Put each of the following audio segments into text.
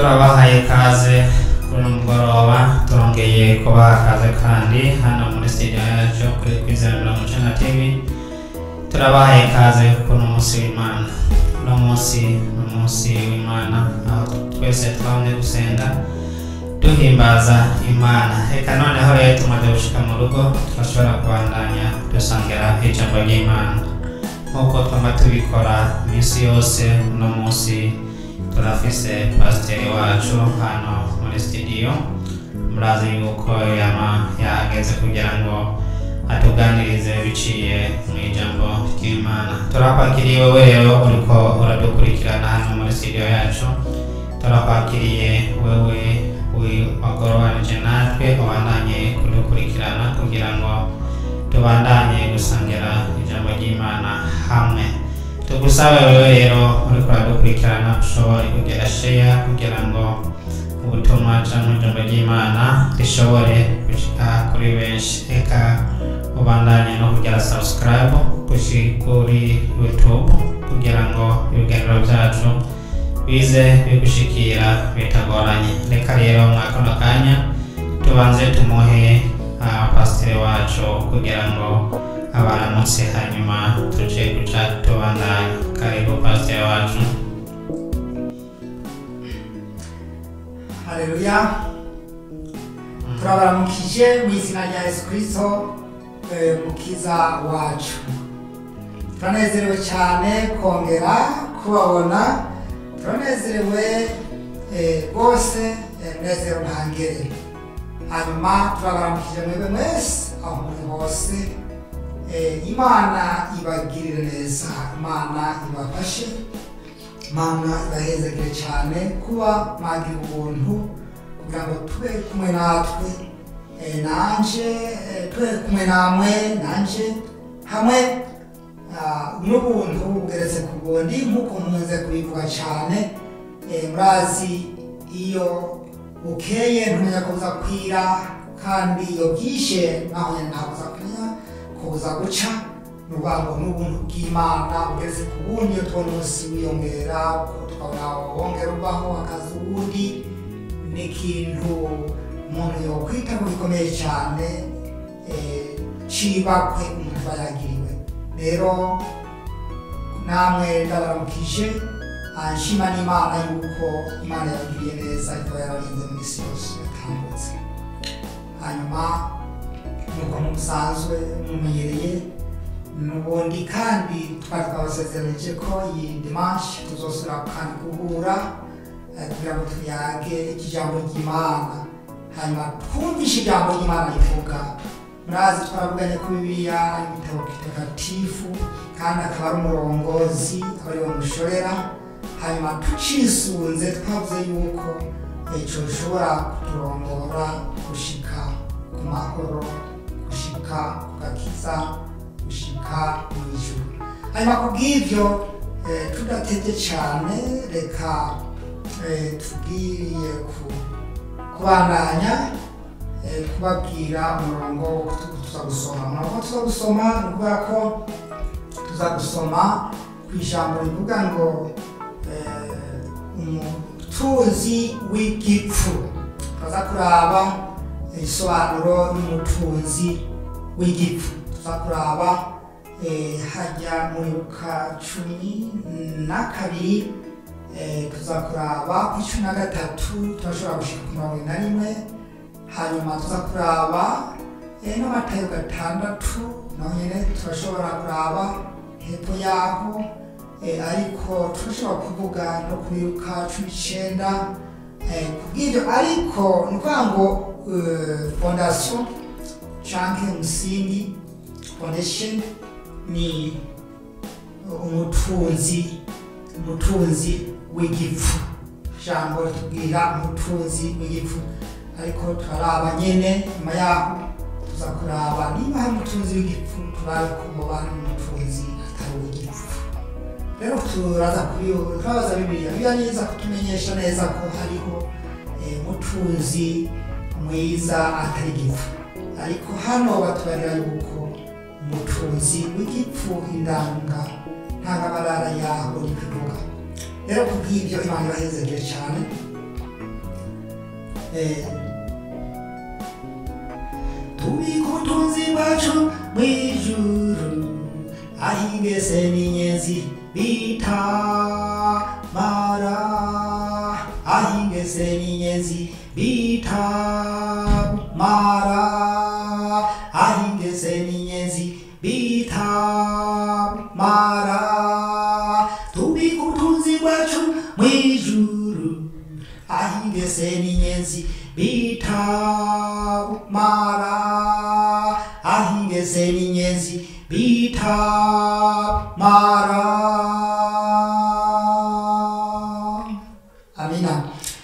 Turabahaye ikaze kuri mugoroba, turongeye kubaha ikaze kandi hano muri studio yacu kuri Kwizera 90 TV. Turabahaye ikaze kuri uno munsi w'Imana. Uno munsi ni umunsi w'Imana aho twese twamye gusenga duhimbaza Imana. Reka noneho rero tumaze gushika mu rugo turashobora kubandanya dusangira ijambo ry'Imana nk'uko twama tubikora iminsi yose. Uno munsi turafise pasiteri wacu hano muri studio, murazi yuko yama yahageze kugira ngo atuganirize biciye mu ijambo ry'Imana. Turakwakiriye wewe rero uriko uradukurikirana hano muri studio yacu, turakwakiriye wewe wagorobanije natwe ubandanye kudukurikirana kugira ngo tubandanye gusangira ijambo ry'Imana hamwe. Tugusabe wewe rero uriko uradukurikirana ushobore kugira share kugira ngo ubutumwa cyangwa ijambo ry'Imana rishobore gushika kuri benshi. Eka ubandanye no kugira subscribe kuri YouTube kugira ngo ibiganiro byacu bize bigushikira bitagoranye. Reka rero mwakano kanya tubanze tumuhe pasiteri wacu kugira ngo abaramutse, hanyuma tuje guca tubandanya. Karibu pasiteri wacu. Haleluya, turabaramukije mu izina rya Yesu Kristo mukiza wacu. Turanezerewe cyane kongera kubabona, turanezerewe rwose, munezero ntangere. Hanyuma turabaramukije mwebwe mwese aho muri hose. Imana ibagirire neza, Imana ibafashe, Imana ibahezagire cyane kuba mwagira ubuntu kugira ngo tube kumwe natwe, nanje tube kumwe namwe, nanje hamwe n'ubuntu bugeretse ku bundi nk'uko nkunze kubivuga cyane. Murazi iyo bukeye ntumenya ko buza kwira, kandi iyo bwije naho nyine ntabwo buza kumenya ko buza guca. Ni ukuvuga ngo n'ubuntu bw'Imana bugeze ku bundi, iyo tubona umunsi wiyongera tukabona wongera ubaho hakaza uwundi, ni ikintu umuntu yokwita ko gikomeye cyane, cibakwe umuntu aba yagiriwe. Rero namwe ndabaramukije, nshima n'Imana yuko Imana yabagiriye neza, ikaba yararinze mu isi yose yatambutse. Hanyuma nk'uko musanzwe mumenyereye n'ubundi, kandi twari twabasezeranije ko iyi dimanche tuzosubira kandi guhura kugira ngo tuyage ijambo ry'Imana, hanyuma twumvishe ijambo ry'Imana rivuga. Murazi twaravuganye ko Bibiliya ari igitabo kitagatifu kandi akaba ari umurongozi, aba ariwe mushorera. Hanyuma tucisunze twavuze yuko ico gishobora kuturongora gushika ku mahoro, gushika ku gakiza, gushika mu ijuru. Hanyuma kubw'ivyo tudatevye cane, reka tubwiriye kubandanya kubabwira umurongo tuza gusoma. Umurongo tuza gusoma ni ukuvuga ko tuza gusoma ku ijambo rivuga ngo umutunzi w'igipfu. Turaza kuraba isobanuro y'umutunzi w'igipfu. Tuza kuraba hajya muri Luka 12, tuza kuraba ku 13, turashobora gushika ku 41. Hanyuma tuza kuraba n'Amatayo 6, naho nyene turashobora kuraba hepfo yaho, ariko turashobora kuvuga no kuri Luka 19 kubw'ivyo. Ariko ni ukuvuga ngo fondation canke umusingi, foundation ni umutunzi w'igipfu. Ijambo ritubwira umutunzi w'igipfu, ariko turaraba nyene nyuma yaho tuza kuraba niba hari umutunzi w'igipfu, turabe ko hoba hari umutunzi atari uw'igipfu. Rero turaza turabaza Bibiliya, Bibiliya niza kutumenyesha neza ko hariho umutunzi mwiza atari igipfu, ariko hano batubarira yuko umutunzi w'igipfu indanga ntangamarara yaho ni kuvuga. Rero kubw'ibyo Imana ibahezegere cyane. Tubika ubutunzi bwacu mw'ijuru, aho ingese n'inyenzi bitamara, aho ingese n'inyenzi bitamara, aho ingese n'inyenzi bitamara. Tubika ubutunzi bwacu mw'ijuru, aho ingese n'inyenzi bitamara, aho ingese n'inyenzi bitamara. Amina.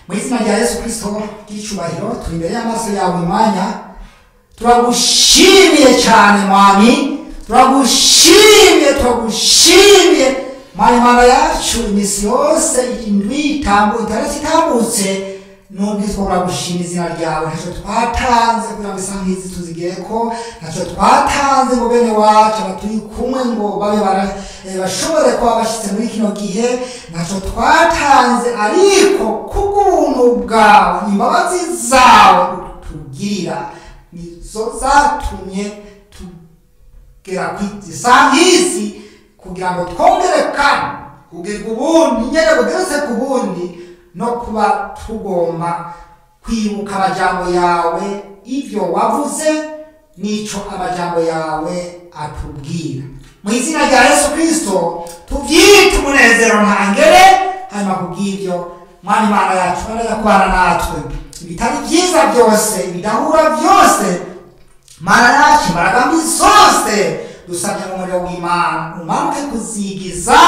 Mu izina rya Yesu Kristo ry'icubahiro, turi imbere y'amaso yawe mwanya, turagushimiye cyane Mwami, turagushimiye, turagushimiye Mwami Mana yacu. Imisi yose indwi itambutse nubwo turagushima izina ryawe. Ntacyo twatanze kugira ngo isa nk'izi tuzigere ko, ntacyo twatanze ngo bene wacu abaturi kumwe ngo babe bashobore kuba bashyitse muri kino gihe, ntacyo twatanze, ariko kubw'ubuntu bwawe, imbabazi zawe utugirira nizo zatumye tugera ku isa nk'izi, kugira ngo twongere kandi kugirwa ubundi nyine bugeretse ku bundi, no kuba tugomba kwibuka amajambo yawe, ibyo wavuze n'ico amajambo yawe atubwira. Mu izina rya Yesu Kristo tubyite umunezero ntangere. Hanyuma kubw'ibyo Mwami Mana yacu, kubana natwe ibitari byiza byose, ibidahura byose, Mana yacu, imbaraga mbi zose dusabye mu muriro w'Imana umanuke kuzigiza,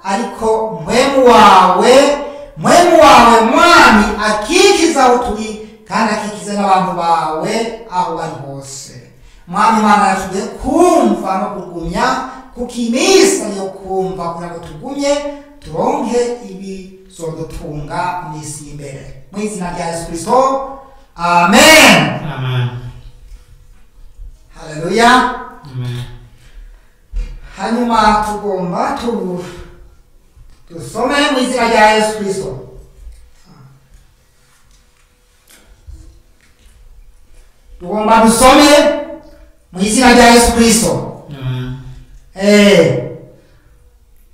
ariko mpwemu wawe, mwemu wawe Mwami akikiza aho turi, kandi akikize n'abantu bawe aho bari hose. Mwami Mana yacu, tugiye kumva no kugumya, kuko iminsi yo kumva kugira ngo tugumye turonke ibizodutunga iminsi y'imbere. Mu izina rya Yesu Kristo, amen. Amen. Haleluya. Amen. Hanyuma tugomba tusome mu izina rya Yesu Kristo. Tugomba dusome mu izina rya Yesu Kristo. Amen.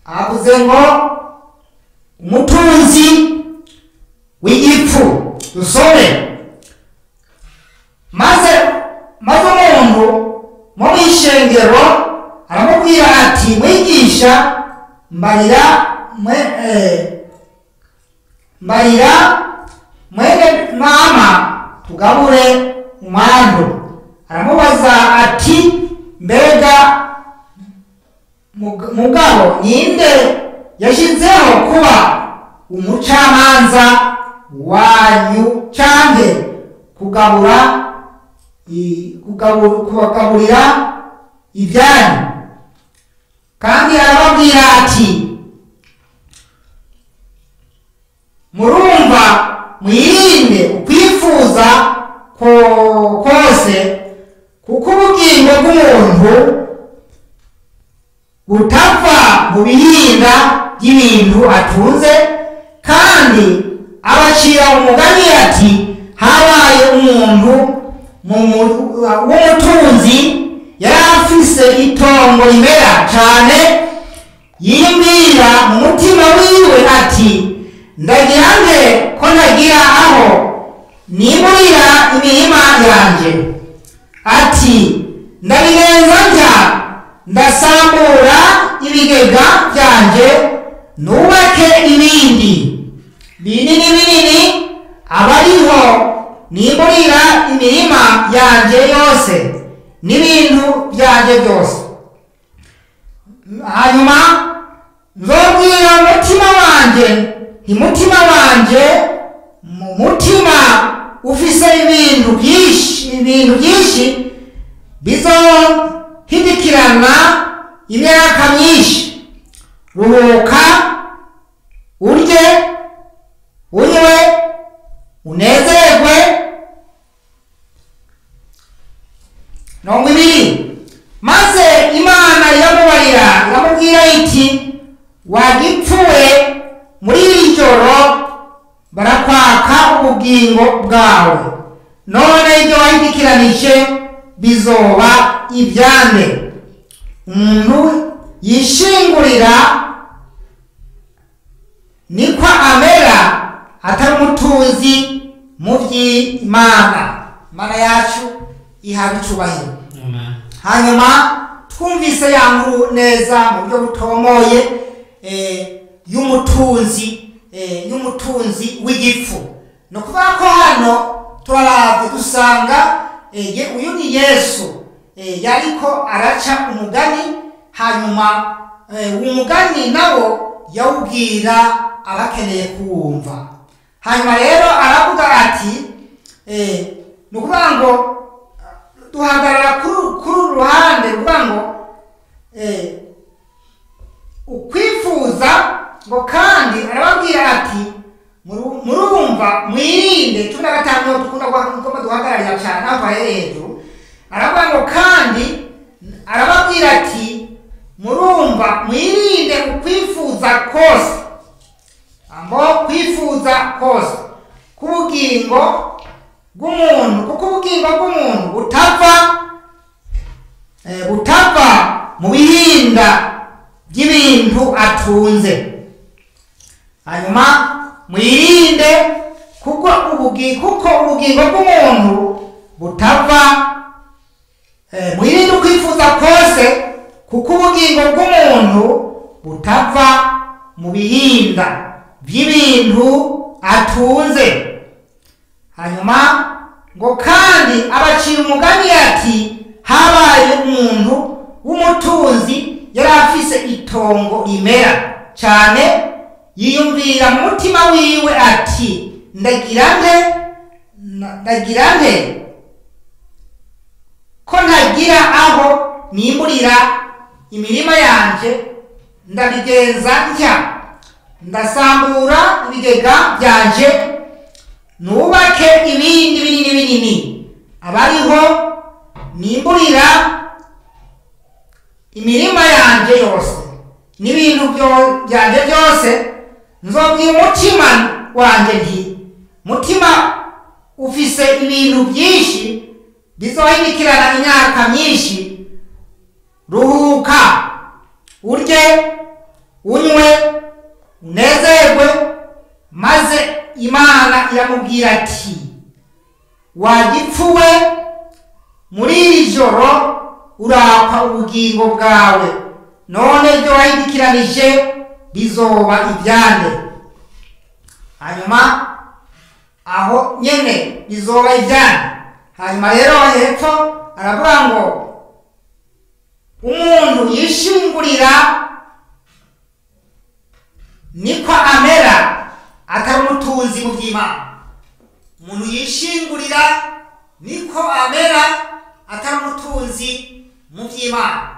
Avuze ngo umutunzi w'igipfu. Dusome. Maze umuntu mu ishengero aramubwira ati, mwigisha, mbarira mwene mama tugabure umwandu. Aramubaza ati, mbega mugabo ninde yashyizeho kuba umucamanza wanyu canke kubagaburira ibyanyu? Kandi arababwira ati, murumva mwirinde ukwifuza kose, kuko ubugingo bw'umuntu butava mu bihinda by'ibintu atunze. Kandi abacira umugani ati, habaye umuntu w'umutunzi yari afise itongo rimera cane, yimbwira mu mutima wiwe ati, ndagira nte ko ntagira aho nimurira imirima yanje? Ati, ndabigenza ntya, ndasambura ibigega byanje, nubake ibindi binini binini, abariho nimurira imirima yanje yose n'ibintu byanje byose. Hanyuma nzobwira umutima wanje nti, mutima wanje, mu mutima ufise ibintu byinshi bizohindikirana imyaka myinshi, ruhuka, urye, unywe, unezerwe. 20. Maze Imana iramubarira iramubwira iti, wagipfuwe, muri iri joro barakwaka ubugingo. ubugingo bwawe? None ibyo wahidikiranije bizoba ibyande? Umuntu yishingurira niko amera, atari umutunzi mu by'Imana. Imana yacu ihabwa icubahiro. Amen. Hanyuma twumvise ya nkuru neza mu buryo butomoye, y'umutunzi w'igifu. Ni ukuvuga ko hano turaravye dusanga, uyu ni Yesu, yariko araca umugani, hanyuma umugani nawo yawubwira abakeneye kuwumva. Hanyuma rero aravuga ati, ni ukuvuga ngo duhagarara kuri uru ruhande, ni ukuvuga ngo ukwifuza, ngo kandi arababwira ati murumva mwirinde. 15 niho dukunda guhagomba duhagararira cyane, aho twahereye hejuru. Aravuga ngo kandi arababwira ati murumva mwirinde ukwifuza kose, ambo kwifuza kose k'ubugingo bw'umuntu, kuko ubugingo bw'umuntu butava mu bihinda by'ibintu atunze. Hanyuma mwirinde kuko ubugingo bw'umuntu butava, mwirinde ukwifuza kose, kuko ubugingo bw'umuntu butava mu bihinda by'ibintu atunze. Hanyuma ngo kandi abacira umugani ati habaye umuntu w'umutunzi yari afise itongo rimera cyane, yiyumvira mu mutima wiwe ati ndagira nte, ndagira nte ko ntagira aho nimburira imirima yanje, ndabigenza ntya, ndasambura ibigega byanje, nubake ibindi binini binini, abariho nimburira imirima yanje yose n'ibintu byanje byose. Nzobwira umutima wanje nti mutima ufise ibintu byinshi bizohindukirana imyaka myinshi, ruhuka urye unywe unezerwe. Maze Imana iramubwira ati wagipfuwe, muri iri joro urakwa ubugingo bwawe, none ibyo wahindukiranije bizoba ibyande? Hanyuma aho nyene bizoba ibyande. Hanyuma rero hepfo aravuga ngo umuntu yishingurira niko amera, atari umutunzi mu by'Imana. Umuntu yishingurira niko amera, atari umutunzi mu by'Imana.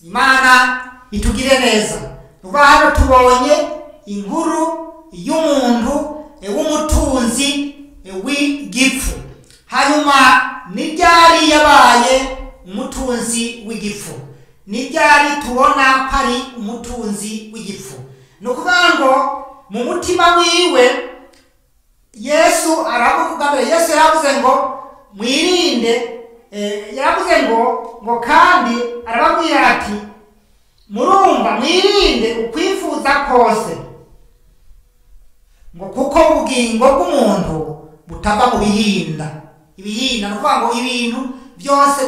Imana itugire neza. Nuko hano tubonye inkuru y'umuntu w'umutunzi w'igifu. Hanyuma ni ryari yabaye umutunzi w'igifu? Ni ryari tubona ko ari umutunzi w'igifu? Ni ukuvuga ngo mu mutima wiwe Yesu aravuga mbere, Yesu yaravuze ngo mwirinde, yaravuze ngo kandi arababwira ati murumva mwirinde ukwifuza kose, ngo kuko ubugingo bw'umuntu butava mu bihinda. Ibihinda ni ukuvuga ngo ibintu byose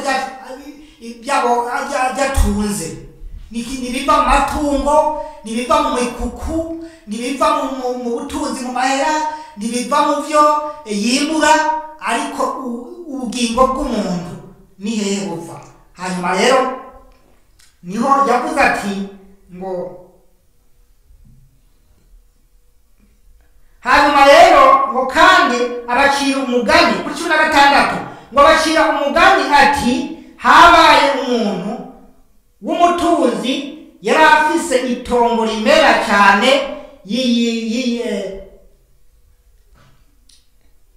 byatunze, ntibiva mu matungo, ntibiva mu mikuku, ntibiva mu butunzi, mu mahera, ntibiva mu byo yimbura, ariko ubugingo bw'umuntu ni hehe buva? Hanyuma rero niho yavuze ati ngo hanyuma rero ngo kandi abacira umugani kuri 16, ngo abacira umugani ati habaye umuntu w'umutunzi yari afise itongo rimera cyane,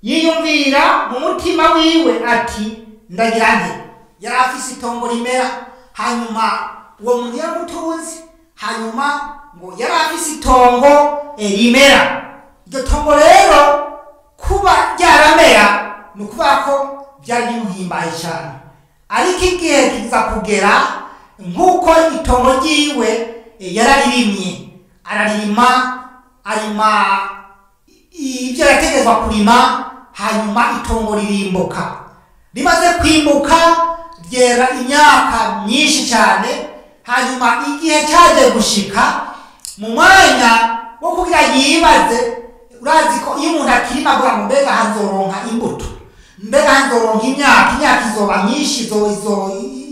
yiyumvira mu mutima wiwe ati ndagira nte. Yari afise itongo rimera, hanyuma uwo muntu yari umutunzi, hanyuma ngo yari afise itongo rimera. Iryo tongo rero kuba Ni ukuvuga ko byari bimuhimbaye cyane. Ariko igihe kiza kugera, nk'uko itongo ryiwe yararirimye, ararima, arima ibyo yategetswe kurima, hanyuma itongo ririmbuka. Rimaze kwimbuka ryera imyaka myinshi cyane. Hanyuma igihe cyaje gushika mu mwanya wo kugira yibaze, urazi ko iyo umuntu akirima avuga ngo mbega hazoronka imbuto, mbega hazoronka imyaka, imyaka izoba myinshi,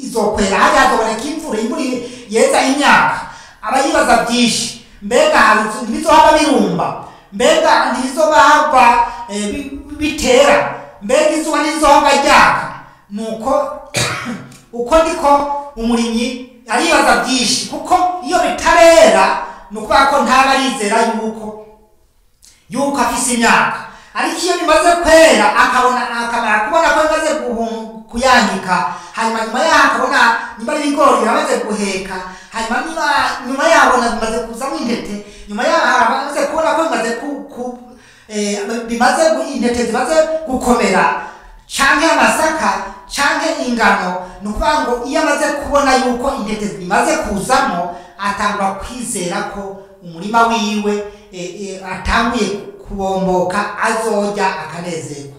izokwera, hajya hazoboneka imvura, imvura yeza imyaka. Aba yibaza byinshi, mbega ntibizohava birumba, mbega ntibizohava bitera, mbega izuba ntibizohava ryaka. Nuko uko niko umurimyi aribaza byinshi, kuko iyo bitarera ni ukuvuga ko ntaba arizera yuko afise imyaka. Ariko iyo bimaze kwera akabona, akamara kubona ko bimaze kuyangika, hanyuma nyuma yaho akabona niba ari ibigori biramaze guheka, hanyuma niba nyuma yaho abona bimaze kuzamo intete, nyuma yaho amaze kubona ko bimaze bimaze intete zimaze gukomera, canke amasaka canke ingano. Ni ukuvuga ngo iyo amaze kubona yuko intete zimaze kuzamo, atangura kwizera ko umurima wiwe atanguye kubomboka, azorya akanezerwa,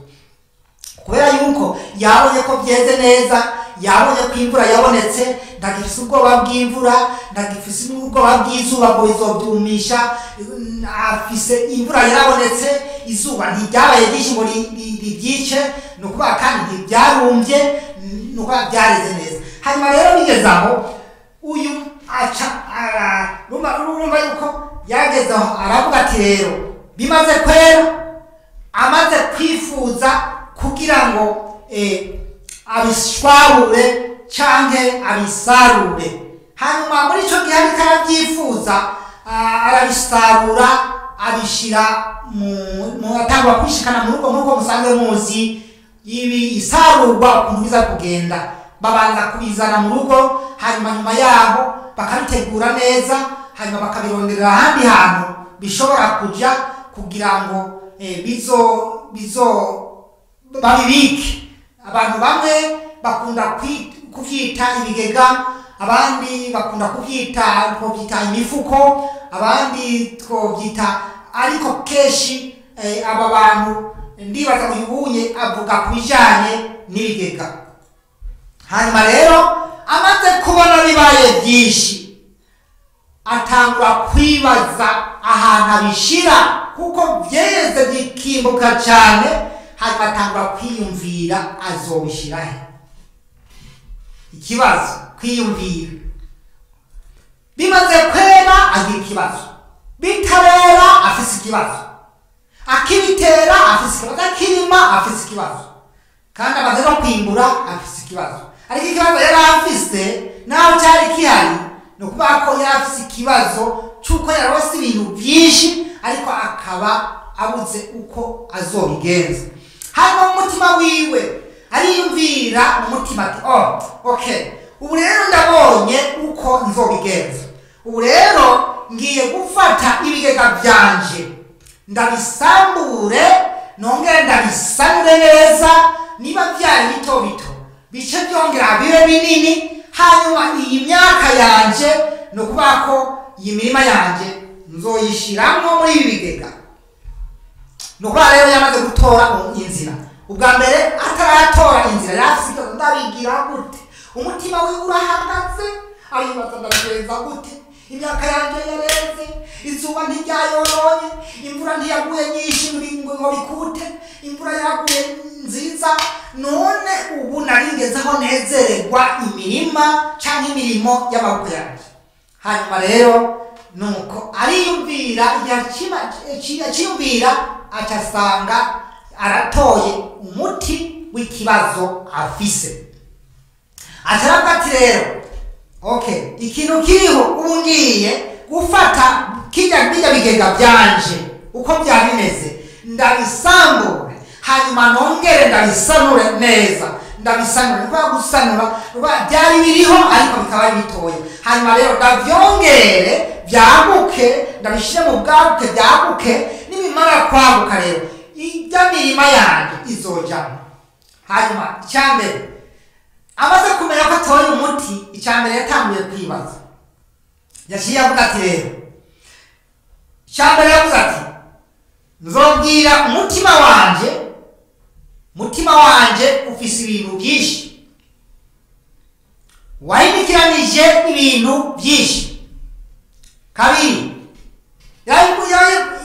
kubera yuko yabonye ko byeze neza, yabonye ko imvura yabonetse. Ntagifise ubwoba bw'imvura, ntagifise ubwoba bw'izuba ngo bizobyumisha. Afise imvura yarabonetse, izuba ntiryabaye ryinshi ngo ribyice, ni ukuvuga kandi ntibyarumbye, ni ukuvuga byareze neza. Hanyuma rero bigeze aho, uyu aca urumva yuko yageze aho aravuga ati rero bimaze kwera, amaze kwifuza kugira ngo abishwarure canke abisarure. Hanyuma muri ico gihe ariko arabyifuza, arabisarura, abishira mu atangwa kwishikana mu rugo. Nk'uko musanzwe muzi ibi isarurwa ukuntu biza kugenda, babanza kubizana mu rugo, hanyuma nyuma yaho bakabitegura neza, hanyuma bakabironderera ahandi hantu bishobora kuja kugira ngo bizo babibike. Abantu bamwe bakunda kuvyita ibigega, abandi bakunda kuvyita imifuko, abandi twovyita, ariko kenshi aba bantu ndibaza uyu wunye avuga ku bijanye n'ibigega. Hanyuma rero amaze kubona bibaye byinshi, atangura kwibaza ahantu abishira, kuko byeze bikimbuka cyane. Hanyuma atangura kwiyumvira azobishira he. Ikibazo kwiyumvira, bimaze kwera agira ikibazo, bitarera afise ikibazo, akibitera afise ikibazo, akirima afise ikibazo, kandi amaze no kwimbura afise ikibazo. Ariko ikibazo yari afise naho cyari kihari, ni ukuvuga ko yari afise ikibazo cy'uko yarose ibintu byinshi, ariko akaba abuze uko azobigenza. Hanyuma mu mutima wiwe ariyumvira mu mutima ati oh okay, ubu rero ndabonye uko nzobigenza, ubu rero ngiye gufata ibigega byanje ndabisambure, nongere ndabisanure neza, niba byari bito bito bice byongera bibe binini, hanyuma iyi myaka yanje, ni ukuvuga ko iyi mirima yanje nzoyishiramwo muri ibi bigega. Ni ukuvuga rero yamaze gutora inzira. Ubwa mbere ataratora inzira yari afise ikibazo, ndabigira gute? Umutima wiwe urahagaze, aribaza ndabigenza gute? Imyaka yanje yareze, izuba ntiryayoronye, imvura ntiyaguye nyinshi ngo bikute, imvura yaraguye nziza, none ubu naringezeho nezererwa imirima canke imirimo y'amaboko yanje. Hanyuma rero nuko ariyumvira, igihe aciyumvira acasanga aratoye umuti w'ikibazo afise. Acaravuga ati rero okay, ikintu kiriho ubu ngiye gufata bijya bigega byanje uko byari bimeze, ndabisambure, hanyuma nongere ndabisanure neza. Ndabisanura, ni ukuvuga gusanura, byari biriho ariko bikaba ari bitoya. Hanyuma rero ndabyongere byaguke, ndabishyire mu bwaguke byaguke. Nibimara kwaguka rero ijya mirima yanjye izojamo. Hanyuma icyambere, amaze kumenya ko atoye umuti, icyambere yatanguye kwibaza, yaciye avuga ati rero, icyambere yavuze ati nzobwira umutima wanje, mutima wanje ufise ibintu byinshi, wahinikiranije ibintu byinshi. Kabiri,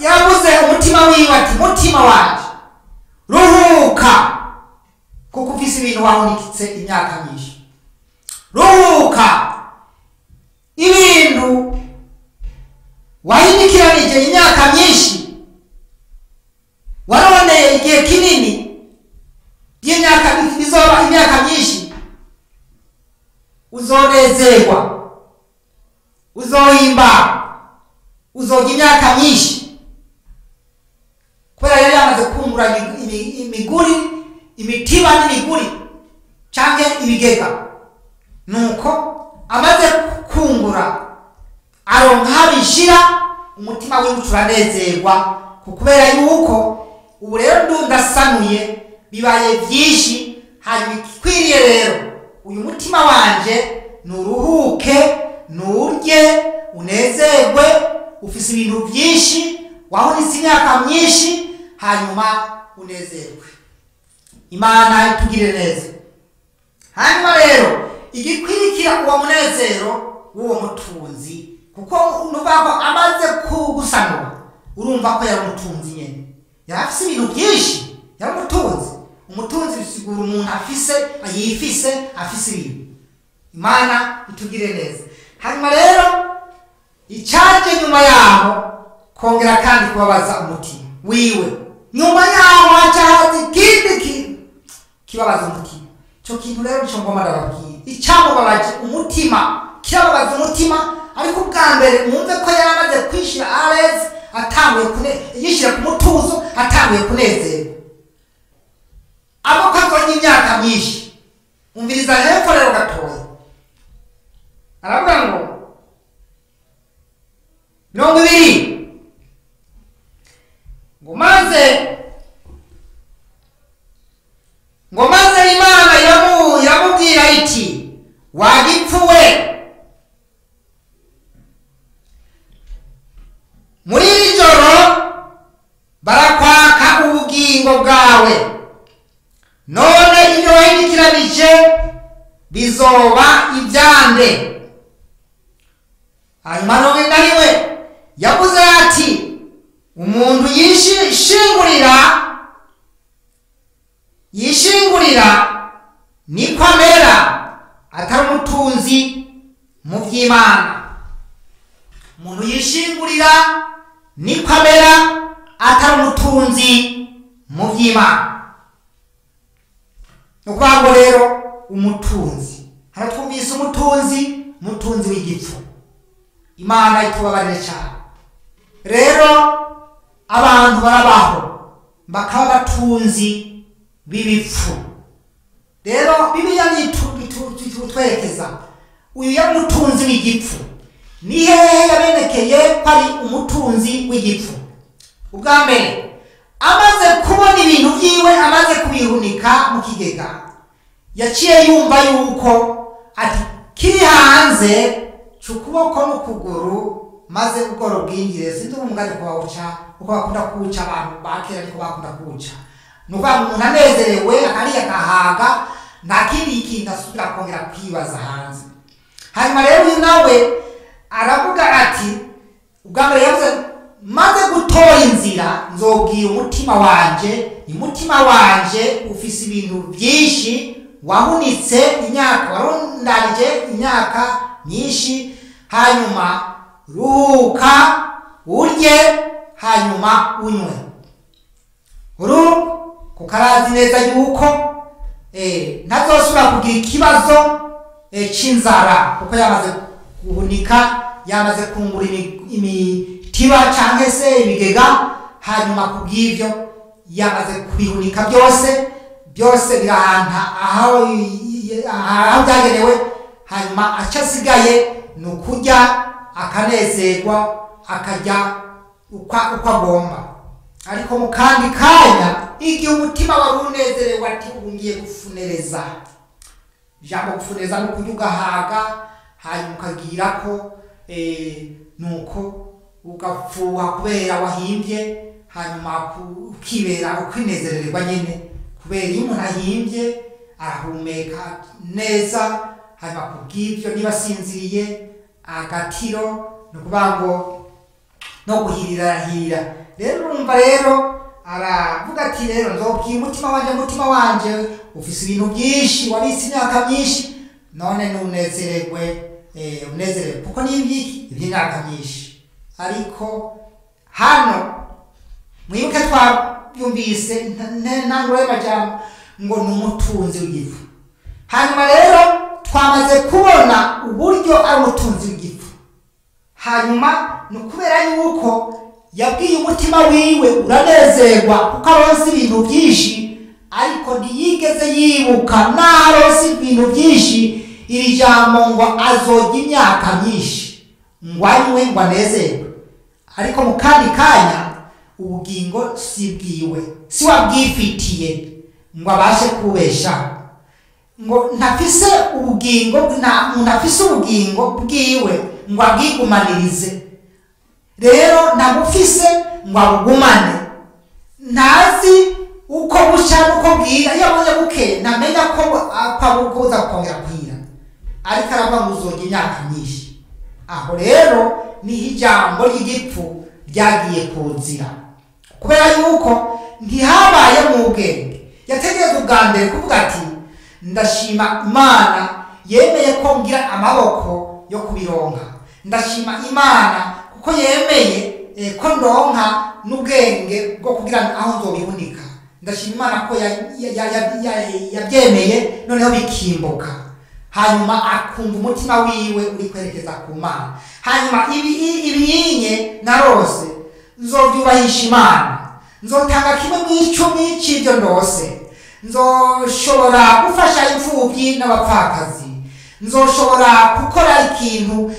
yabuze umutima wiwe ati mutima wanje ruhuka, kuko ufise ibintu wahunikitse imyaka myinshi, ruhuka ibintu wahinikiranije imyaka myinshi, warondeye igihe kinini y'imyaka, bizoba imyaka myinshi, uzonezerwa, uzohimba, uzojya imyaka myinshi. Kubera yari yamaze kungura imiguri, imitiba n'imiguri canke ibigega, nuko amaze kungura aronka abishira, umutima wiwe uranezerwa, kubera yuko ubu rero ndasanuye, bibaye byinshi. Hanyuma ikwiriye rero uyu mutima wanje nuruhuke, nurye, unezerwe, ufise ibintu byinshi, wahunitse imyaka myinshi, hanyuma unezerwe. Imana itugirire neza. Hanyuma rero igikwirikira uwo munezero w'uwo mutunzi, kuko nuvuga ko amaze kugusanura, urumva ko yari umutunzi nyene, yari afise ibintu byinshi, yari umutunzi. Umutunzi bisigura umuntu afise, yifise, afise ibintu. Imana itugirire neza. Hanyuma rero icaje nyuma yaho kongera kandi kubabaza umutima wiwe, nyuma yaho haca haza ikindi kintu kibabaza umutima. Ico kintu rero nico ngomba ndababwira, icamubabaje umutima, kirababaza umutima. Ariko ubwa mbere mwumve ko yari amaze kwishira areze, atanguye yishira ku mutuzo, atanguye kunezerwa, abo ko azonye imyaka myinshi. Umviriza hepfo rero gatoya, aravuga ngo 20 ngo maze Imana iramubwira iti wagipfuwe, muri iri joro barakwaka ubugingo bwawe, none ibyo wahinikiranije bizoba ibyande. Hanyuma 41 yavuze ati umuntu yishingurira niko amera, atari umutunzi mu by'Imana. Umuntu yishingurira niko amera, atari umutunzi mu by'Imana. Ni ukuvuga ngo rero umutunzi, hano twumvise umutunzi, umutunzi w'igipfu. Imana itubabarire cyane. Rero abantu barabaho bakaba batunzi b'ibipfu. Rero Bibiliya itwerekeza uyu yari umutunzi w'igipfu. Ni hehe yabenekeye ko ari umutunzi w'igipfu? Ubwa mbere amaze kubona ibintu byiwe, amaze kubihunika mu kigega, yaciye yumva yuko ati kiri hanze c'ukuboko n'ukuguru, maze ubworo bwinjire. Sinzi umugani ko bawuca uko bakunda kuwuca, abantu ba kera niko bakunda kuwuca. Ni ukuvuga ngo umuntu anezerewe akariya agahaga, nta kindi kintu asubira kongera kwibaza hanze. Hanyuma rero uyu nawe aravuga ati ubwa mbere yavuze maze gutora inzira nzobwira umutima wanje, umutima wanje ufise ibintu byinshi, wahunitse imyaka, warundanije imyaka myinshi, hanyuma ruhuka urye, hanyuma unywe. Kuko arazi neza yuko ntazosubira kugira ikibazo c'inzara, kuko yamaze guhunika, yamaze kungura imitiba canke se ibigega. Hanyuma kubw'ivyo yamaze kubihunika byose, byose birahanta aho byagenewe. Hanyuma aca asigaye ni ukurya akanezerwa, akarya uko agomba. Ariko mu kandi kanya igihe umutima wari unezerewe ati ubu ngiye gufunereza. Ijambo gufunereza ni ukurya ugahaga, hanyuma ukagira ko nuko ugapfuha kubera wahimbye, hanyuma ukibera ukwinezererwa nyine, kubera iyo umuntu ahimbye arahumeka neza, hanyuma kubw'ibyo niba asinziriye agatiro, ni ukuvuga ngo no guhirirahira. Rero urumva rero aravuga ati rero nzobwira umutima wanje, umutima wanje ufise ibintu byinshi, wabitse imyaka myinshi, none nunezererwe, unezererwe kuko ni ibyiki iby'imyaka myinshi. Ariko hano mwibuke twabyumvise ntanguro y'amajambo ngo ni umutunzi w'igifu. Hanyuma rero twamaze kubona uburyo ari umutunzi w'igifu. Hanyuma ni ukubera yuko yabwiye umutima wiwe uranezerwa kuko aronse ibintu byinshi, ariko ntiyigeze yibuka n'aho aronse ibintu byinshi iri jambo ngo azojya imyaka myinshi ngo anywe ngo anezerwe. Ariko mu kandi kanya ubugingo si bwiwe, si wabwifitiye ngo abashe kubeshaho, ngo ntafise ubugingo, ntafise ubugingo bwiwe ngo abwigumanirize. Rero ntabufise ngo abugumane, ntazi uko buca n'uko bwira. Iyo abonye buke ntamenya ko buza kongera kwira, ariko aravuga ngo uzojya imyaka myinshi. Aho rero niho ijambo ry'igipfu ryagiye kuzira, kubera yuko ntihabaye mu bwenge. Yategereza ubwa mbere kuvuga ati ndashima Imana yemeye ko ngira amaboko yo kubironka, ndashima Imana kuko yemeye ko ndonka n'ubwenge bwo kugira aho nzobihunika, ndashima Imana ko yabyemeye noneho bikimbuka. Hanyuma akumva umutima wiwe uri kwerekeza ku Mana. Hanyuma ibiyinye narose nzobyubahisha Imana, nzotanga kimwe mu icumi c'ibyo ndose, nzoshobora gufasha imfubyi n'abapfakazi, nzoshobora gukora ikintu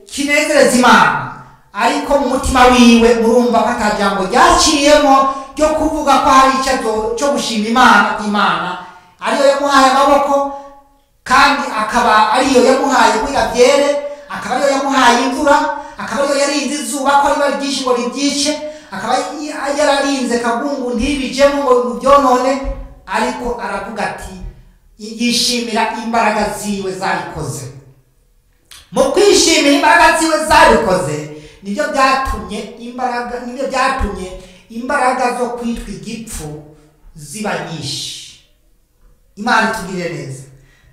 kinezereza Imana. Ariko mu mutima wiwe murumva ko atajambo ryaciyemo ryo kuvuga ko hari icyo cyo gushima Imana, ko Imana ariyo yamuhaye amaboko, kandi akaba ariyo yamuhaye kugira byere, akaba ariyo yamuhaye imvura, akaba ariyo yarinze izuba ko riba ryinshi ngo ribyice, akaba yararinze kagungu ntibijemo ngo byonone. Ariko aravuga ati yishimira imbaraga ziwe zabikoze. Mu kwishimira imbaraga ziwe zabikoze nibyo byatumye imbaraga, nibyo byatumye imbaraga zo kwitwa igipfu ziba nyinshi. Imana itugirire neza.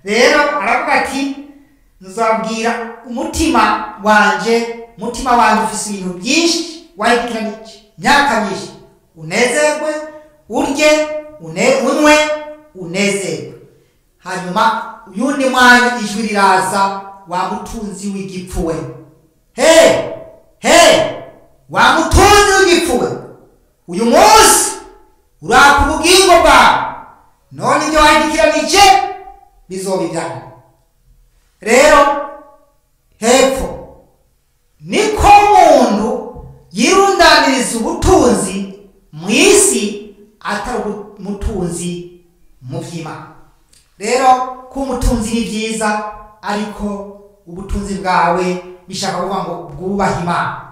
Rero aravuga ati nzabwira umutima wanje, umutima wanje ufise ibintu byinshi wahikiranije imyaka myinshi, unezerwe, urye, unywe, unezerwe. Hanyuma uyundi mwanya ijwi riraza, wa mutunzi w'igipfu we, he he, wa mutunzi w'igipfu we, uyu munsi uraka ubugingo bwawe, none ibyo wahikiranije bizoba ibyawe. Rero hepfo niko umuntu yirundaniriza ubutunzi mu isi atari umutunzi mu by'Imana. Rero kuba umutunzi ni byiza, ariko ubutunzi bwawe bishaka kuvuga ngo bwubahe Imana,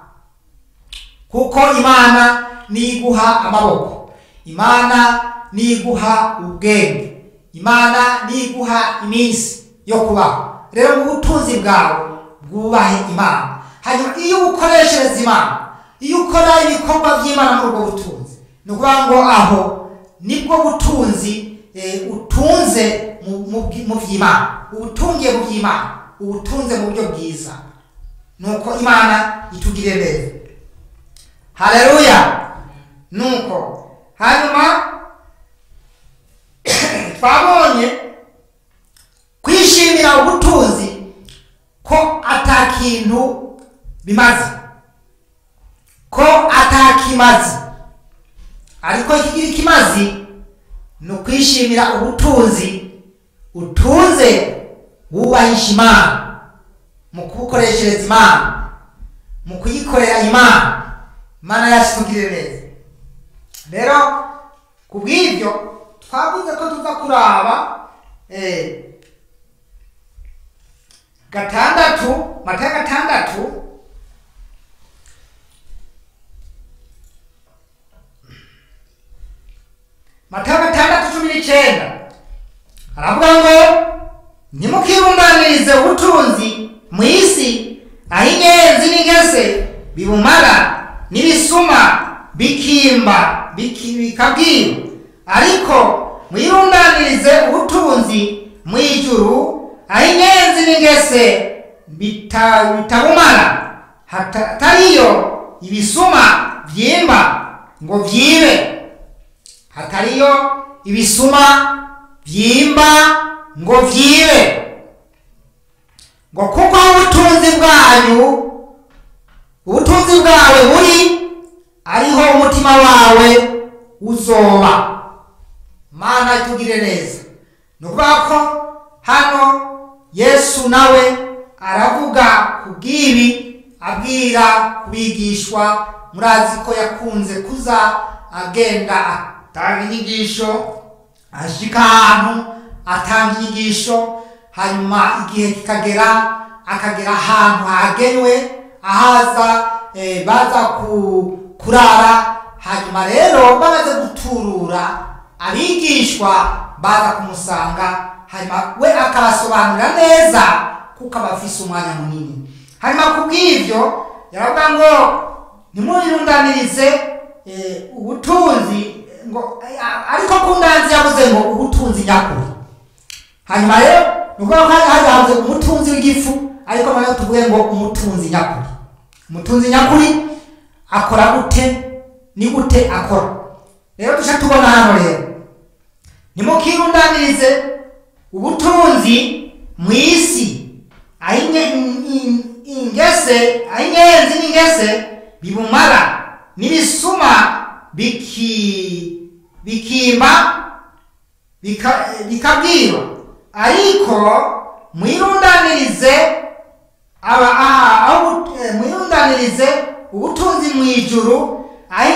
kuko Imana niguha amaboko, Imana niguha ubwenge, Imana niguha iminsi yo kubaho. Rero mu butunzi bwawe bwubahe Imana. Hanyuma iyo ukoreshereza Imana, iyo ukora ibikorwa by'Imana muri ubwo butunzi, ni ukuvuga ngo aho nibwo butunzi utunze mu by'Imana, ubutungiye mu by'Imana, ubutunze mu buryo bwiza. Nuko Imana itugirire neza. Haleluya. Nuko hanyuma twabonye kwishimira ubutunzi ko atakintu bimaze, ko atakimaze. Ariko ikigira ikimazi ni ukwishimira ubutunzi utunze wubahisha Imana, mu kubukoreshereza Imana, mu kuyikorera Imana. Imana yacu itugirire neza. Rero ku bw'ibyo twavuze ko tuza kuraba 6, Matayo 6 Matayo 6:19 aravuga ngo ntimukirundanirize ubutunzi mu isi, aho inyenzi n'ingese bibumara n'ibisuma bikimba bikabwira, ariko mwirundanirize ubutunzi mu ijuru, aho inyenzi n'ingese bitabumara, hatariyo ibisuma byimba ngo byibe, hatariyo ibisuma byimba ngo byibe, ngo kuko ubutunzi bwanyu, ubutunzi bwawe buri, ariho umutima wawe uzoba. Mana itugire neza. Ni ukuvuga ko hano Yesu nawe aravuga kubw'ibi, abwira kubigishwa. Murazi ko yakunze kuza agenda atanga inyigisho, ashika ahantu atanga inyigisho, hanyuma igihe kikagera akagera ahantu hagenwe ahaza baza kurara. Hanyuma rero bamaze guturura abigishwa baza kumusanga, hanyuma we akabasobanurira neza kuko abafise umwanya munini. Hanyuma kubw'ivyo yaravuga ngo ntimwirundanirize ubutunzi, ngo ariko kundanzi yavuze ngo ubutunzi nyakuri. Hanyuma rero nuko havuze umutunzi w'igifu, ariko noneho tuvuge ngo umutunzi nyakuri. Umutunzi nyakuri akora gute? Ni gute akora? Rero duca tubona hano rero, ntimukirundanirize ubutunzi mu isi, aho ingese, aho inyenzi n'ingese bibumara n'ibisuma bikimba bikabwirwa, ariko mwirundanirize mwirundanirize ubutunzi mu ijuru, aho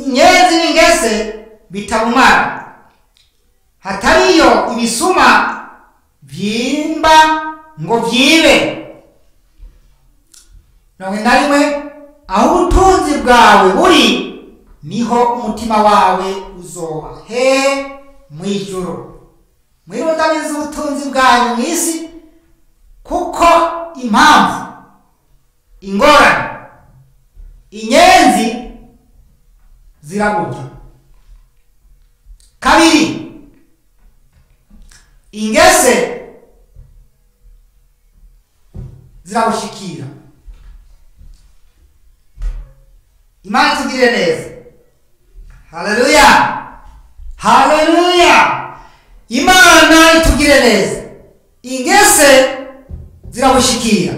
inyenzi n'ingese bitabumara, hatariyo ibisuma byimba ngo byibe. 41 aho ubutunzi bwawe buri, niho umutima wawe uzoba. He mu ijuru. Mwirundanirize ubutunzi bwanyu mu isi, kuko impamvu, ingorane, inyenzi ziraburya. 2 ingese zirabushikira. Imana itugirire neza. Haleluya, haleluya. Imana itugirire neza. Ingese zirabushikira,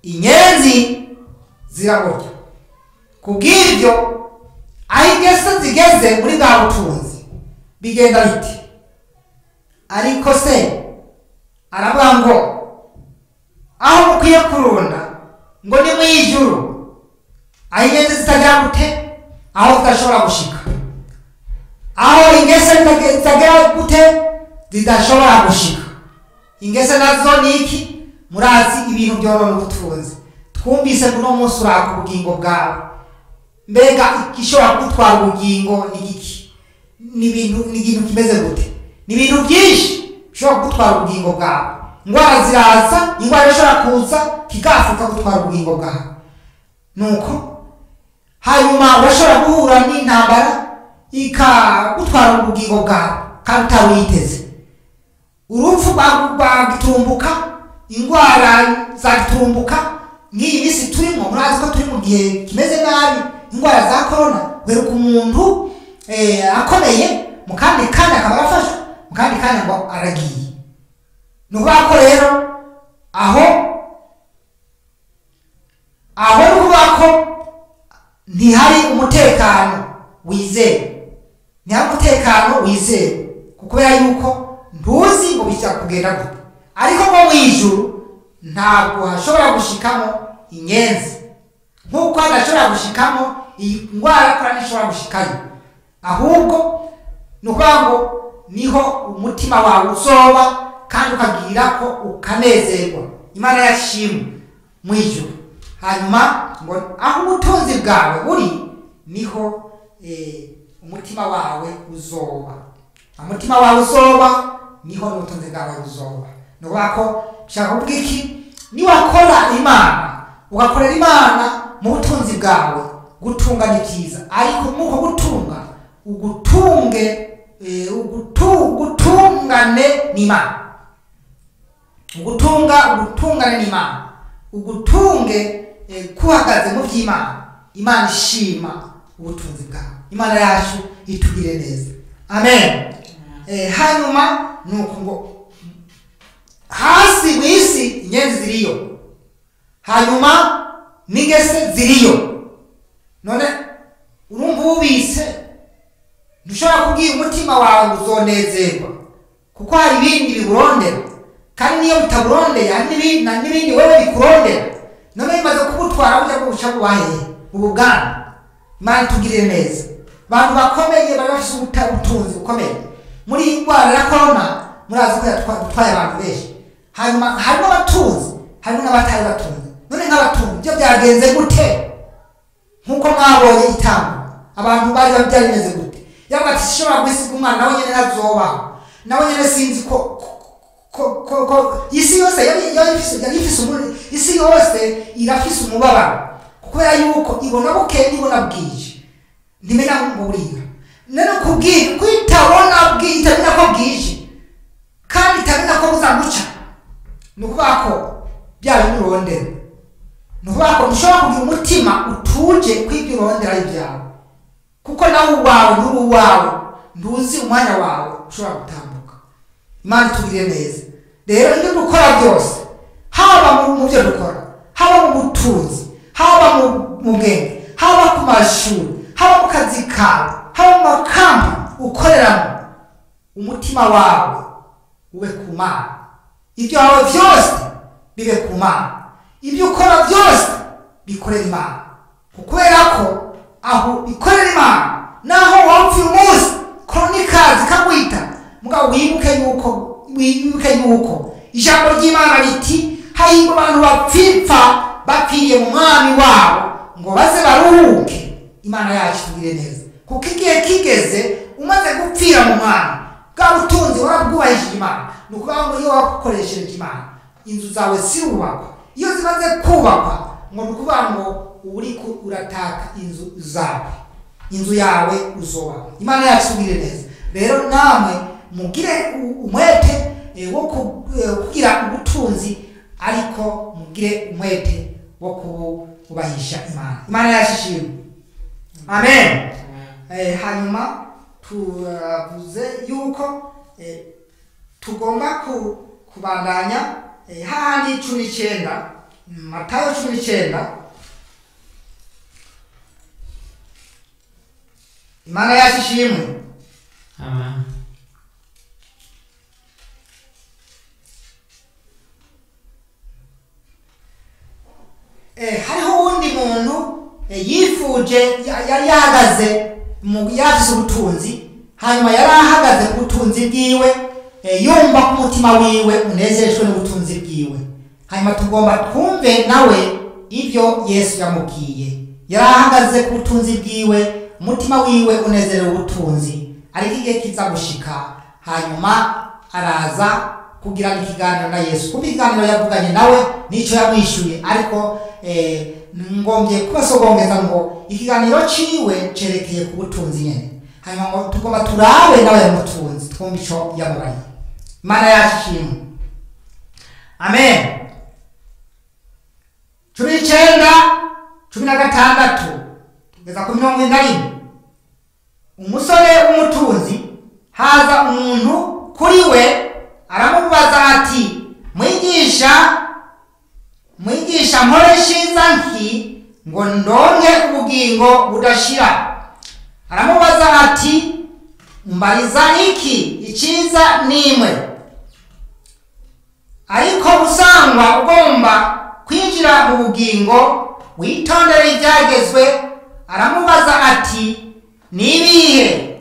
inyenzi ziraburya. Kubw'ibyo aho ingese zigeze muri bwa butunzi bigenda biti. Ariko se aravuga ngo aho mukwiye kurunda ngo ni mu ijuru, aho inyenzi zitagera gute, aho zidashobora gushika, aho ingese zitagera gute, zidashobora gushika. Ingese nazo ni iki? Murazi ibintu byorona ubutunzi. Twumvise kuno munsi uraka ubugingo bwawe. Mbega igishobora kugutwara ubugingo ni iki? Ni ibintu, ni ikintu kimeze gute? Ni ibintu byinshi bishobora kugutwara ubugingo bwawe. Ingwara ziraza, ingwara ishobora kuza kigafuka gutwara ubugingo bwawe. Nuko hanyuma urashobora guhura n'intambara ikagutwara ubugingo bwawe kandi utawiteze. Urupfu rwagitumbuka, ingwara zagitumbuka. Nk'iyi minsi turimo, murazi ko turi mu gihe kimeze nabi, ingwara za corona, weruka umuntu akomeye, mu kandi kanya akaba arafashwe, mu kandi kanya ngo aragiye. Ni ukuvuga ko rero aho ni ukuvuga ko ntihari umutekano wizewe, ntihari umutekano wizewe, kubera yuko ntuzi ngo bijya kugenda gute. Ariko ngo mu ijuru ntabwo hashobora gushikamo inyenzi, nk'uko hadashobora gushikamo iyi ndwara, kora ntishobora gushikayo. Ahubwo ni ukuvuga ngo niho umutima wawe uzoba, kandi ukagira ko ukanezerwa. Imana yashimwe mu ijuru. Hanyuma ngo aho ubutunzi bwawe buri niho umutima wawe uzoba. Umutima wawe uzoba niho n'ubutunzi bwawe buzoba. Ni ukuvuga ko nshaka kuvuga iki? Niwakora Imana, ugakorera Imana mu butunzi bwawe, gutunga ni byiza, ariko muko gutunga ugutunge ugutungane n'Imana. Ugutunga ugutungane n'Imana, ugutunge kuhagaze mu by'Imana. Imana ishima ubutunzi bwawe. Imana yacu itugire neza. Amen. Hanyuma nuko ngo hasi mw'isi inyenzi ziriyo, hanyuma n'ingese ziriyo. None urumva ubise ntushobora kubwira umutima wawe ngo uzonezerwa, kuko hari ibindi biburondera, kandi niyo bitaburondeye hari n'ibindi wewe bikurondera. None bimaze kugutwara ujya guca bubahe ubu bwana. Imana itugirire neza. Abantu bakomeye bari bafise ubutunzi bukomeye. Muri iyi ndwara ya corona murazi ko yatwaye abantu benshi. Hanyuma harimo abatunzi, harimo n'abatari batunzi. None nk'abatunzi byo byagenze gute? Nkuko mwabonye itambo abantu bari byarimeze gute? Yavuga ati sinshobora gusiga umwana, nawe nyene ntazobaho, nawe nyene sinzi ko ko isi yose yari ifise isi yose irafise umubabaro, kubera yuko ibona buke ibona bwije, ntimenya ngo burira. None kubwira kwitabona bwije, itamenya ko bwije kandi itamenya ko buzaguca, ni ukuvuga ko bya bindi urondera. Ni ukuvuga ko ntushobora kugira umutima utuje kw'ibyo urondera ari ibyawe, kuko nawe uwawe nturi uwawe, ntuzi umwanya wawe ushobora gutambuka. Imana itugirire neza. Rero ibyo dukora byose, haba mu byo dukora, haba mu butunzi, haba mu bwenge, haba ku mashuri, haba mu kazi kawe, haba mu makambi ukoreramo, umutima wawe ube ku Mana. Ibyo wawe byose bibe ku Mana. Ibyo ukora byose bikorera Imana, kubera ko aho bikorera Imana naho wapfa umunsi korona zikakwita, mugabo wibuke yuko ijambo ry'Imana riti hahirwa abantu bapfipfa bapfiriye mu mwami wabo ngo baze baruhuke. Imana yacu itugirire neza, kuko igihe kigeze umaze gupfira mu mwami, bwa butunzi warabwubahishije Imana. Ni ukuvuga ngo iyo wakoresheje Imana, inzu zawe zirubakwa. Iyo zimaze kubakwa, ngo ni ukuvuga ngo uriko urataka inzu zawe, inzu yawe uzoba. Imana yacu itugirire neza. Rero namwe mugire umwete wo kugira ubutunzi, ariko mugire umwete wo kububahisha Imana. Imana yacu ishimwe. Amen. Hanyuma tuvuze yuko tugomba kubandanya hahandi 19, Matayo 19. Imana yacu ishimwe. Amen. Hariho uwundi muntu yifuje, yari yahagaze mu yafise ubutunzi, hanyuma yari ahagaze ku butunzi bwiwe, yumva ko umutima wiwe unezerejwe n'ubutunzi bwiwe. Hanyuma tugomba twumve nawe ibyo Yesu yamubwiye. Yari ahagaze ku butunzi bwiwe, umutima wiwe unezerewe ubutunzi, ariko igihe kiza gushika hanyuma araza kugirana ikiganiro na Yesu. Ku biganiro yavuganye nawe nico yamwishuye, ariko ngombye kubasogongeza ngo ikiganiro ciwe cerekeye ku butunzi nyene. Hanyuma ngo tugomba turabe nawe yamutunzi, twumve ico yamubariye. Imana yacu ishimwe. Amen. 19, 16 kugeza ku 41. Umusore w'umutunzi haza umuntu kuri we aramubaza ati, mwigisha, mwigisha, nkore nshiza nki ngo ndonke ubugingo budashira? Aramubaza ati, umbariza iki? Iciza nimwe. Ariko usangwa ugomba kwinjira mu bugingo, witondere ibyagezwe. Aramubaza ati, nibihe?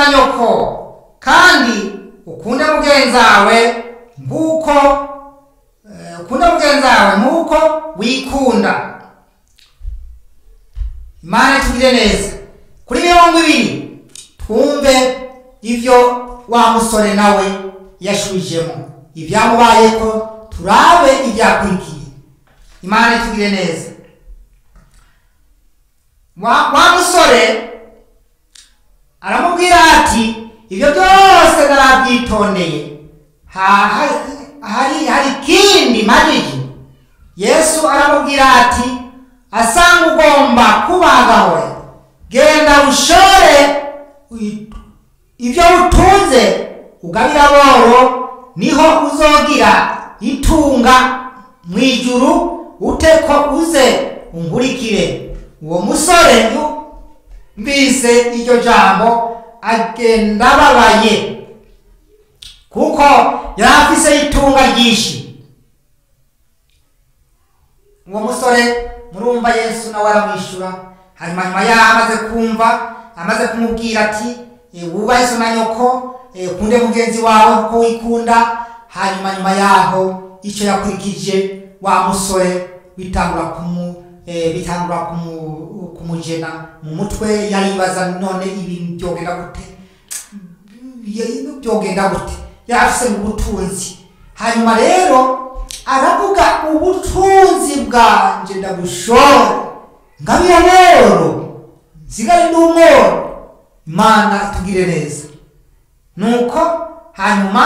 na nyoko, kandi ukunde mugenzawe nk'uko ukunde mugenzawe nk'uko wikunda. Imana itugire neza. Kuri 20 twumve ivyo wa musore nawe yashubijemo, ibyamubayeko, turabe ibyakurikiye. Imana itugire neza. Wa musore aramubwira ati ibyo byose narabyitondeye, hari ikindi mpagije. Yesu aramubwira ati asanga ugomba kubagawe, genda ushore ibyo utunze ugabira aboro, niho uzogira itunga mu ijuru, uteko uze unkurikire. Uwo musore yumvise iryo jambo agenda ababaye, kuko yari afise itunga ryinshi. Uwo musore murumva Yesu nawe aramwishyura. Hanyuma nyuma yaho amaze kumva, amaze kumubwira ati wubahe so na nyoko, ukunde mugenzi wawe kuko wikunda. Hanyuma nyuma yaho icyo yakurikije wa musore bitangura kumujena mu mutwe. Yaribaza none ibi byogenda gute, byogenda gute? Yari afise ubutunzi. Hanyuma rero aravuga ubutunzi bwanje ndabushora ngabira rero nsigare ndi umworo. Imana itugire neza. Nuko hanyuma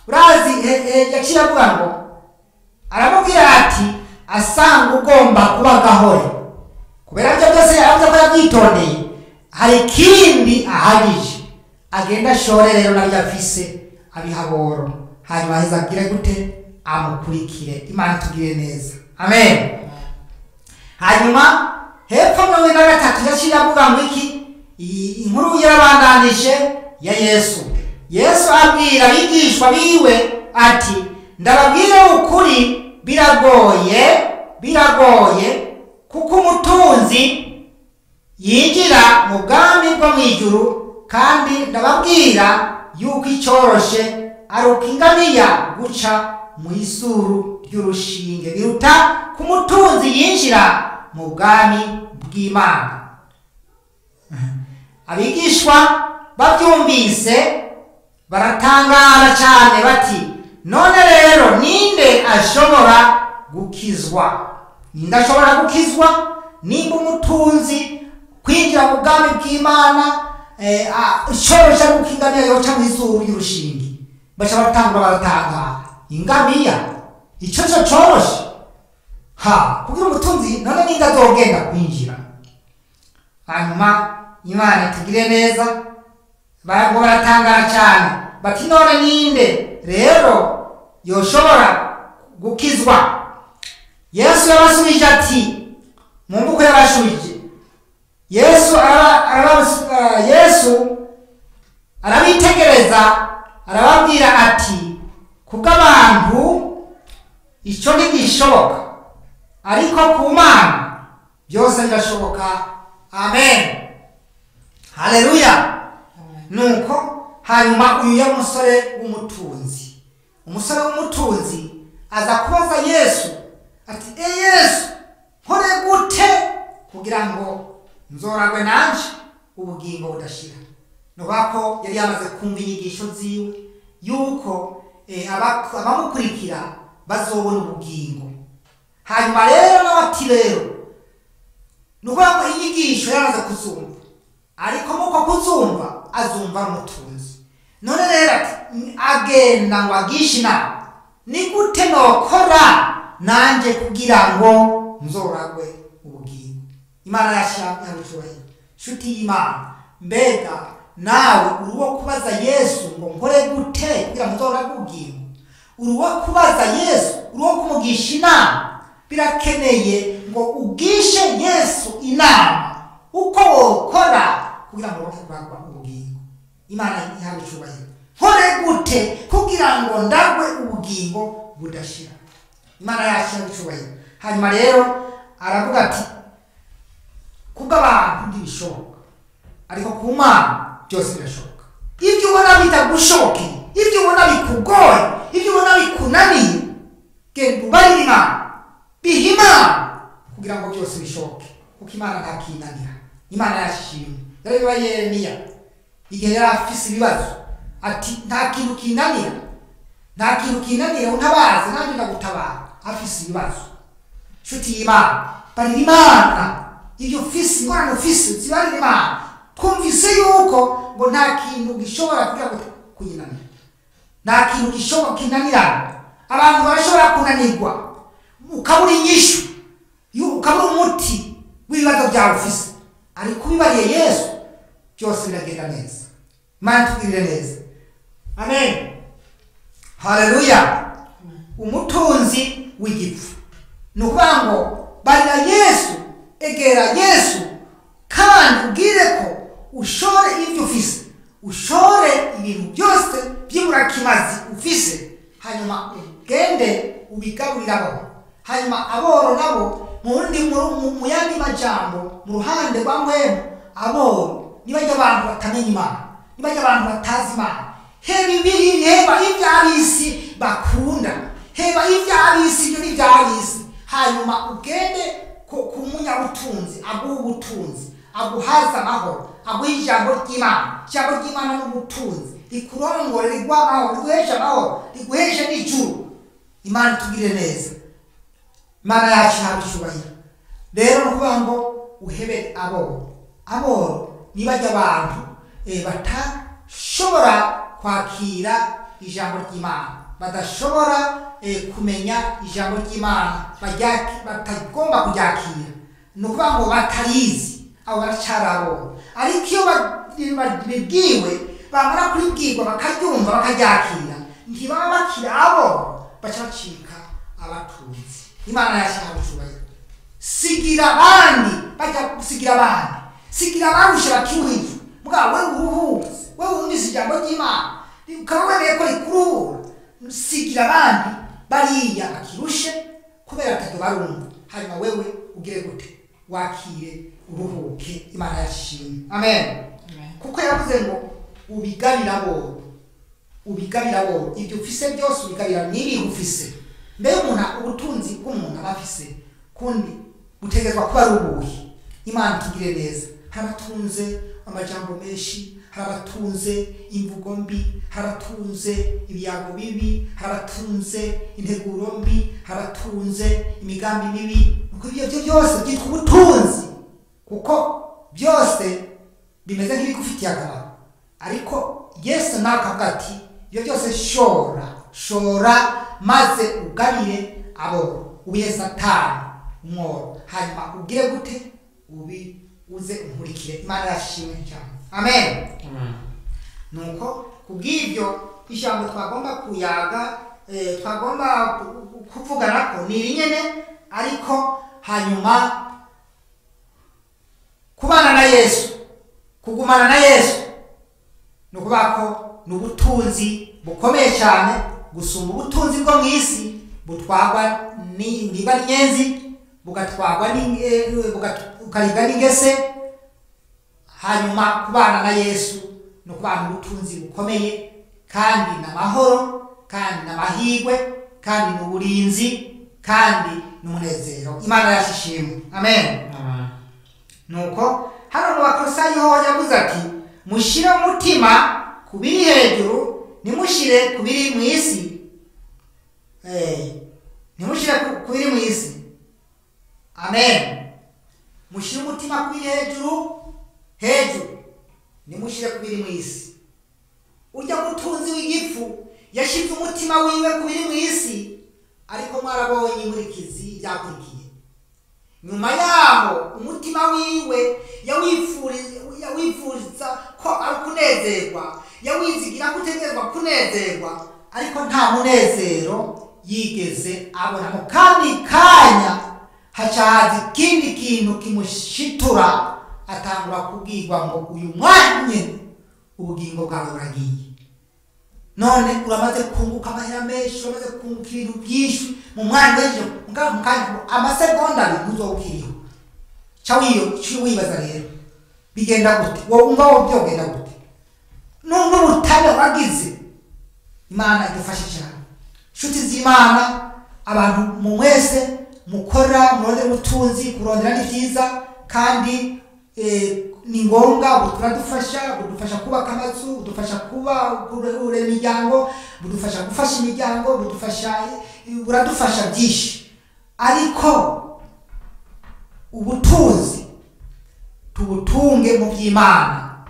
urazi yaciye avuga ngo aramubwira ati asanga ugomba kuba gahore, kubera ibyo byose yaravuze ko yabyitondeye, hari ikindi ahagije, agenda ashore rero nabyo afise abihaboro, hanyuma aheza agire gute, amukurikire. Imana itugire neza. Amen. Hanyuma hepfo 43 yaciye avuga ngo iki, inkuru yarabandanije ya Yesu. Yesu abwira abigishwa biwe ati ndababwira ukuri, biragoye kuko umutunzi yinjira mu bwami bwo mu ijuru, kandi ndababwira yuko icyoroshe ari uko ingamiya guca mu izuru ry'urushinge biruta ku mutunzi yinjira mu bwami bw'Imana. Abigishwa babyumvise baratangara cyane bati none rero ninde ashobora gukizwa? Ninde ashobora gukizwa? Nimba umutunzi kwinjira mu bwami bw'Imana icoroshe kuko ingamiya yoca mu izuru ry'urushinge. Baca batangura baratangara, ingamiya ico cyo coroshe ha kugira umutunzi, none ninde azogenda kwinjira? Hanyuma Imana itugire neza. Ngo baratangara cyane bati none ninde rero yoshobora gukizwa? Yesu yabasubije ati, mwumve uko yabashubije. Yesu arabitegereza arababwira ati kubw'abantu icyo ntigishoboka, ariko ku Mana byose birashoboka. Amen. Haleluya. Nuko hanyuma uyu ya musore w'umutunzi, umusore w'umutunzi aza kubaza Yesu ati Yesu nkore gute kugira ngo nzoragwe nanje ubugingo budashira? Nuko yari yamaze kumva inyigisho ziwe yuko abamukurikira bazobona ubugingo. Hanyuma rero nawe ati rero nuko inyigisho yamaze kuzumva, ariko muko kuzumva azumva umutunzi. None rero ati agenda ngo agishe inama, ni gute nokora nanje kugira ngo nzoragwe ubugingo? Imana yashyira shuti y'Imana, mbega nawe uri uwo kubaza Yesu ngo nkore gute kugira ngo nzoragwe ubugingo? Uri uwo kubaza Yesu, uri uwo kumugisha inama. Birakeneye ngo ugishe Yesu inama uko wokora kugira ngo uronke kuragwa ubugingo. Imana ihabwe icyubahiro. Nkore gute kugira ngo ndagwe ubugingo budashira? Imana yacu ihabwe icyubahiro. Hanyuma rero aravuga ati kubw'abantu ntibishoboka, ariko ku Mana byose birashoboka. Ibyo ubona bitagushobokeye, ibyo ubona bikugoye, ibyo ubona bikunaniye, genda ubarire Imana, bihe Imana kugira ngo byose bishoboke, kuko Imana ntakinanira. Imana yashimwe. Yarabibaye Yeremiya igihe yari afise ibibazo, ati nta kintu kinanira, nta kintu kinanira, untabaze nanjye ndagutabara. Afise ibibazo. Nshuti y'Imana, barira Imana ibyo ufise, ingorane ufise zibarira Imana. Twumvise yuko ngo nta kintu gishobora kugira ngo kuyinanira, nta kintu gishobora kinanirana. Abantu barashobora kunanirwa, ukabura inyishu, ukabura umuti w'ibibazo byawe ufise, ariko ubibariye Yesu byose biragenda neza. Imana itugirire neza. Amen. Haleluya. Umutunzi w'igipfu ni ukuvuga ngo barira Yesu, egera Yesu, kandi ubwire ko ushore ibyo ufise, ushore ibintu byose by'iburakimazi ufise, hanyuma ugende ubigaburire aboro. Hanyuma aboro nabo mu yandi majambo, mu ruhande rwa mwemu, aboro nibajya abantu batamenya Imana, nibajya abantu batazi Imana. Heba ibiri, heba iby'ab'isi bakunda, heba iby'ab'isi, ibyo ni iby'ab'isi. Hanyuma ugende ku munyabutunzi aguha ubutunzi, aguhaza amahoro, aguha ijambo ry'Imana. Ijambo ry'Imana ni ubutunzi, rikurongore, riguha amahoro, riguheshe amahoro, riguheshe n'ijuru. Imana itugirire neza. Imana yacu ihabwe icyubahiro. Rero ni ukuvuga ngo uhebe aboro. Aboro nibajya abantu batashobora kwakira ijambo ry'Imana, badashobora kumenya ijambo ry'Imana, batagomba kuryakira, ni ukuvuga ngo batarizi, abo baracyari aboro. Ariko iyo babibwiwe, bamara kuribwirwa bakaryumva bakaryakira, ntibaba bakiri aboro, baca bacika abatunzi. Imana yacu ihabwe icyubahiro. Sigira abandi, bajya gusigira abandi, sigira abarushe bakiruhije. Mugabo wewe uruhutse, wewe wumvise ijambo ry'Imana ukaba wemeye ko rikuruhura, sigira abandi bariya bakirushe kubera batatu barumva. Hanyuma wewe ugire gute? Wakire, uruhuke. Imana yashimwe. Amen. Kuko yavuze ngo ubigabira aboro, ubigabira aboro, ibyo ufise byose ubigabira n'ibihe ufise. Mbere umuntu ubutunzi bw'umuntu aba afise kundi butegerezwa kuba ari ubuhe? Imana itugire neza. Hari abatunze amajambo menshi, hari abatunze imvugo mbi, hari abatunze ibiyago bibi, hari abatunze integuro mbi, hari abatunze imigambi mibi. Nuko ibyo byose byitwa ubutunzi, kuko byose bimeze nk'ibigufitiye akamaro. Ariko Yesu nawe akavuga ati ibyo byose shora, shora maze ugabire aboro, ubihe Satani umworo, hanyuma ugire gute? Ubi uze unkurikire. Imana yashimwe cyane. Amen. Nuko kubw'ibyo ijambo twagomba kuyaga, twagomba kuvugana ko ni irinyene, ariko hanyuma kubana na Yesu, kugumana na Yesu ni ukuvuga ko ni ubutunzi bukomeye cyane gusumba ubutunzi bwo mu isi butwagwa niba n'inyenzi, bugatwagwa bukaribwa n'ingese. Hanyuma kubana na Yesu ni ukubana ubutunzi bukomeye, kandi n'amahoro, kandi n'amahirwe, kandi n'uburinzi, kandi n'umunezero. Imana yacu ishimwe. Amen. Nuko hano mu Bakolosayi ho yavuze ati mushire umutima ku biri hejuru, ntimushire ku biri mu isi. Ntimushire ku biri mu isi. Amen. Mushire umutima ku biri hejuru, hejuru, ntimushire ku biri mu isi. Urya mutunzi w'igifu yashize umutima wiwe ku biri mu isi, ariko mwarabonye inkurikizi byakurikiye. Nyuma yaho umutima wiwe yawifuriza ko ari kunezerwa, yawizigira gutegerezwa kunezerwa, ariko nta munezero yigeze abona. Mu kandi kanya haca haza ikindi kintu kimushitura, atangura kubwirwa ngo uyu mwanya ubugingo bwawe buragiye. None uramaze kunguka amahera menshi, uramaze kunguka ibintu byinshi mu mwanya w'ejo, mu kanya amasegonda abiri ntuzobwiriho. Ca wibaza rero bigenda gute? Wowe wumva wowe byogenda gute? N'ubutane wagize. Imana idufashe cyane. Inshuti z'Imana, abantu mu mwese mukora murondera ubutunzi, kurondera ni byiza kandi ni ngombwa, buradufasha, budufasha kubaka amazu, budufasha kuba kurera imiryango, budufasha gufasha imiryango, buradufasha byinshi. Ariko ubutunzi tubutunge mu by'Imana,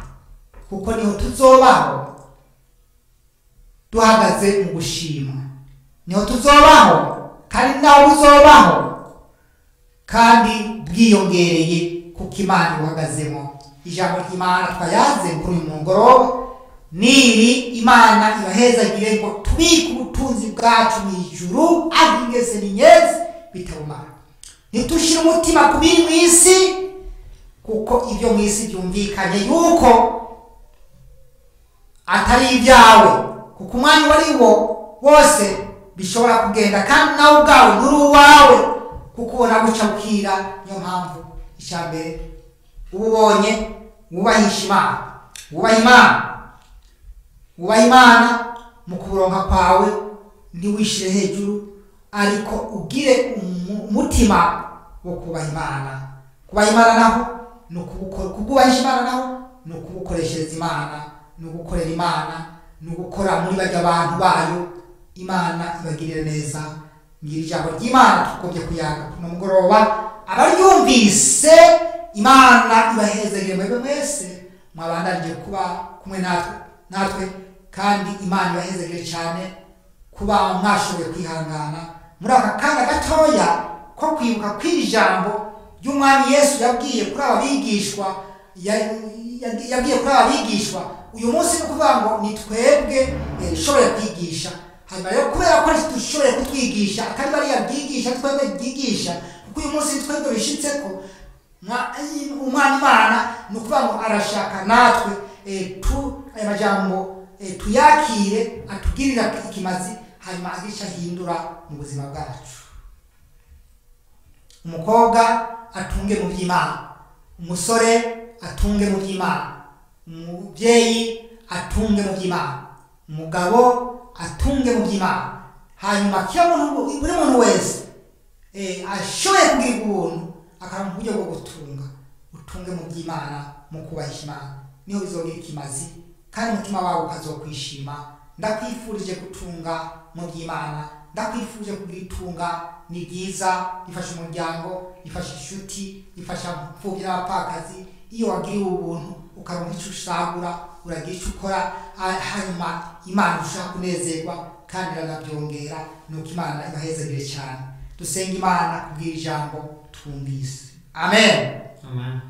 kuko niho tuzobaho duhagaze mu gushima, niho tuzobaho kandi naho buzobaho kandi bwiyongereye kuko Imana ibuhagazemo. Ijambo ry'Imana twayaze kuri uyu mugoroba niri: Imana ibahezagire ngo tubike ubutunzi bwacu mu ijuru, aho ingese n'inyezi bitabumara. Ntitushire umutima ku biri mu isi, kuko ibyo mu isi byumvikanye yuko atari ibyawe, kuko umwanya wari wo wose bishobora kugenda, kandi nawe ubwawe nturi uwawe, kuko ubona guca bukira. Niyo mpamvu icya mbere uba ubonye wubahisha Imana, wubaha Imana, wubaha Imana mu kuburonka kwawe, ntiwishire hejuru, ariko ugire umutima wo kubaha Imana. Kubaha Imana naho ni ukubukora, kugubahisha Imana naho ni ukubukoreshereza Imana, ni ugukorera Imana, ni ugukora muri bajya abantu bayo. Imana ibagirire neza. Ngira ijambo ry'Imana tugombye kuyaga kuno mugoroba, abaryumvise Imana ibahezagire mwebwe mwese mwabandanije kuba kumwe natwe, kandi Imana ibahezagire cyane kuba mwashoboye kwihangana muri aka kanya gatoya ko kwibuka kw'ijambo ry'Umwami Yesu yabwiye kuri aba bigishwa, yabwiye kuri aba bigishwa. Uyu munsi ni ukuvuga ngo ni twebwe ishoboye kwigisha. Hanyuma rero kubera ko dushoboye kutwigisha, atari bariya byigisha, twebwe byigisha, kuko uyu munsi twebwe bishitseko Umwana Imana, ni ukuvuga ngo arashaka natwe aya majambo tuyakire, atugirira ikimazi, hanyuma agica ahindura mu buzima bwacu. Umukobwa atunge mu by'Imana, umusore atunge mu by'Imana, umubyeyi atunge mu by'Imana, umugabo atunge mu by'Imana. Hanyuma kila muntu, buri muntu wese ashoboye kugira ubuntu akaronka uburyo bwo gutunga, utunge mu by'Imana, mu kubahisha Imana, niho bizogira ikimazi kandi umutima wawe ukazokwishima. Ndakwifurije gutunga mu by'Imana, ndakwifurije kugira itunga. Ni byiza, rifasha umuryango, rifasha inshuti, rifasha imfubyi n'abapfakazi. Iyo wagiriwe ubuntu ukaronka icyo usagura, uragira icyo ukora, hanyuma Imana irushaho kunezerwa kandi iranabyongera. Nuko Imana ibahezagire cyane. Dusenga Imana kubwira ijambo twumvise. Amen. Amen.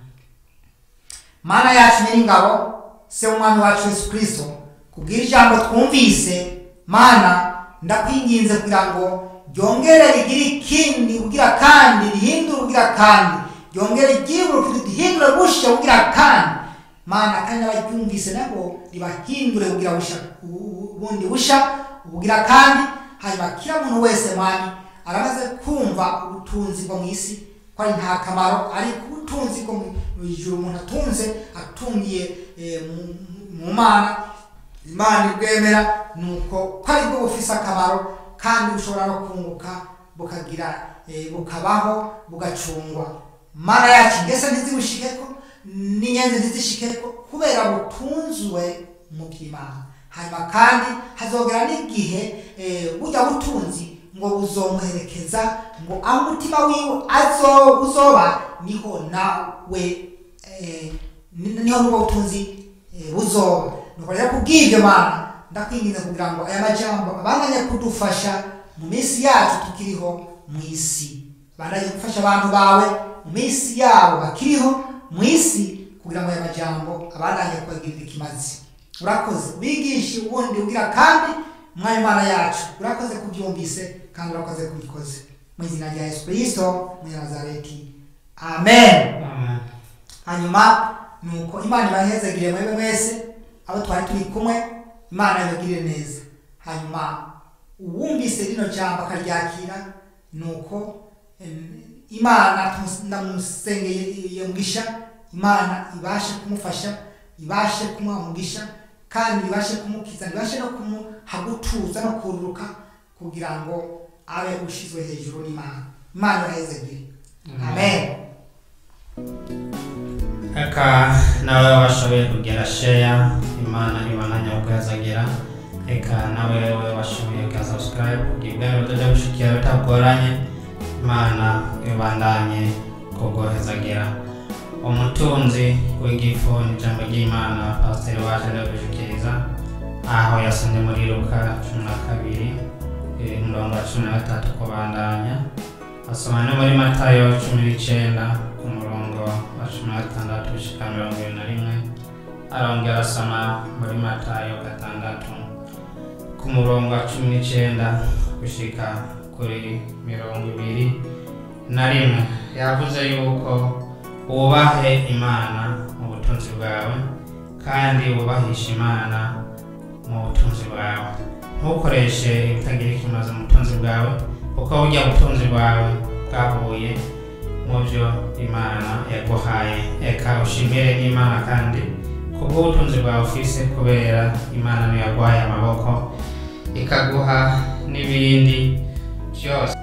Mana yacu nyiringabo, se w'Umwami wacu Yesu Kristo, kubwira ijambo twumvise, Mana ndakwinginze kugira ngo ryongere rigire ikindi ugira kandi rihindure ugira kandi ryongere ryibuke rihindure busha ugira kandi, Mana kandi abaryumvise nabo ribahindure ugira busha ubundi busha ugira kandi. Hanyuma kila muntu wese Mwami aramaze kumva ubutunzi bwo mu isi ko ari nta kamaro, ariko ubutunzi bwo mu ijuru umuntu atunze atungiye mu Mana, Imana ibwemera, nuko ko ari bwo bufise akamaro kandi bushobora no kunguka bukagira bukabaho bugacungwa. Mana yacu ngese ntizibushikeko n'inyenzi ntizishikeko, kubera butunzwe mu by'Imana. Hanyuma kandi hazogera n'igihe burya butunzi ngo buzomuherekeza, ngo aho umutima wiwe uzoba niho nawe niho n'ubwo butunzi buzoba. Nuko rero kubw'ibyo Mana ndakwinginze kugira ngo aya majambo abandanye kudufasha mu minsi yacu tukiriho mu isi, abandanye gufasha abantu bawe mu minsi yabo bakiriho mu isi, kugira ngo aya majambo abandanye kubagirira ikimazi. Urakoze ubigishe ubundi ugira kandi Mwami Imana yacu, urakoze kubyumvise kandi urakoze kubikoze. Mu izina rya Yesu Kristo muri Nazareti, amen. Amen. Hanyuma nuko Imana ibahezagire mwebwe mwese abo twari turi kumwe, Imana ibagirire neza. Hanyuma uwumvise rino jambo akaryakira, nuko Imana ndamusengeye iyo mugisha, Imana ibashe kumufasha, ibashe kumuha umugisha, kandi bibashe kumukiza, bibashe no kumuhagutuza no kururuka kugira ngo abe ushizwe hejuru n'Imana. Imana ibahezagire. Amen. Eka nawe washoboye kugira share, Imana ibandanye kuguhezagira. Eka nawe washoboye kugira subscribe kugira ibiganiro bitajya gushikira bitagoranye, Imana ibandanye kuguhezagira. Umutunzi w'igifu ni ijambo ry'Imana pasiteri waje ndagushikiriza, aho yasomye muri Luka 12 umurongo wa 13 kubandanya, asoma no muri Matayo 19 ku murongo wa 16 gushika 21, arongera asoma muri Matayo 6 ku murongo wa 19 gushika kuri 21. Yavuze yuko wubahe Imana mu butunzi bwawe kandi wubahishe Imana mu butunzi bwawe. Ntukoreshe ibitagira ikimazo mu butunzi bwawe, kuko burya butunzi bwawe bwavuye mu byo Imana yaguhaye. Eka ushimire n'Imana kandi kubw'ubutunzi bwawe ufise, kubera Imana niyo yaguhaye amaboko ikaguha n'ibindi byose.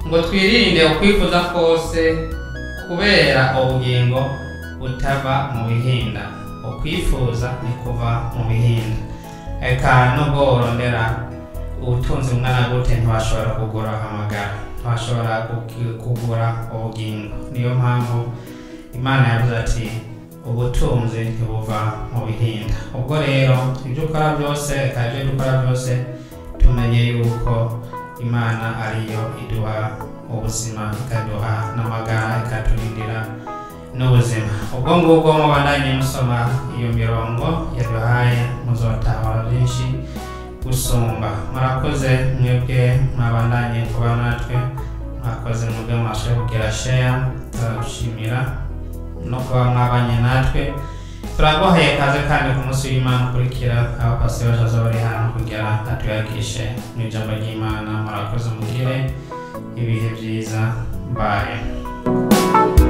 Ngo twirinde ukwifuza kose, kubera ubugingo butava mu bihinda. Ukwifuza ni kuva mu bihinda. Eka nubwo urondera ubutunzi bungana gute, ntiwashobora kugura amagara, ntiwashobora kugura ubugingo. Niyo mpamvu Imana yavuze ati ubutunzi ntibuva mu bihinda. Ubwo rero ibyo ukora byose, eka ibyo dukora byose, tumenye yuko Imana ariyo iduha ubuzima, ikaduha n'amagara, ikaturindira n'ubuzima. Ubwo ngubwo mubandanye musoma iyo mirongo yaduhaye, muzotahura byinshi gusumba. Murakoze mwebwe mwabandanye kuba natwe, mwakoze mwebwe mwashoboye kugira share, turagushimira no kuba mwabanye natwe. Turaguhaye kaze kandi ku munsi w'Imana ukurikira, aho pasiteri wacu azoba ari hano kugira atuyagishe mu ijambo ry'Imana. Murakoze, mugire ibihe byiza. Bye.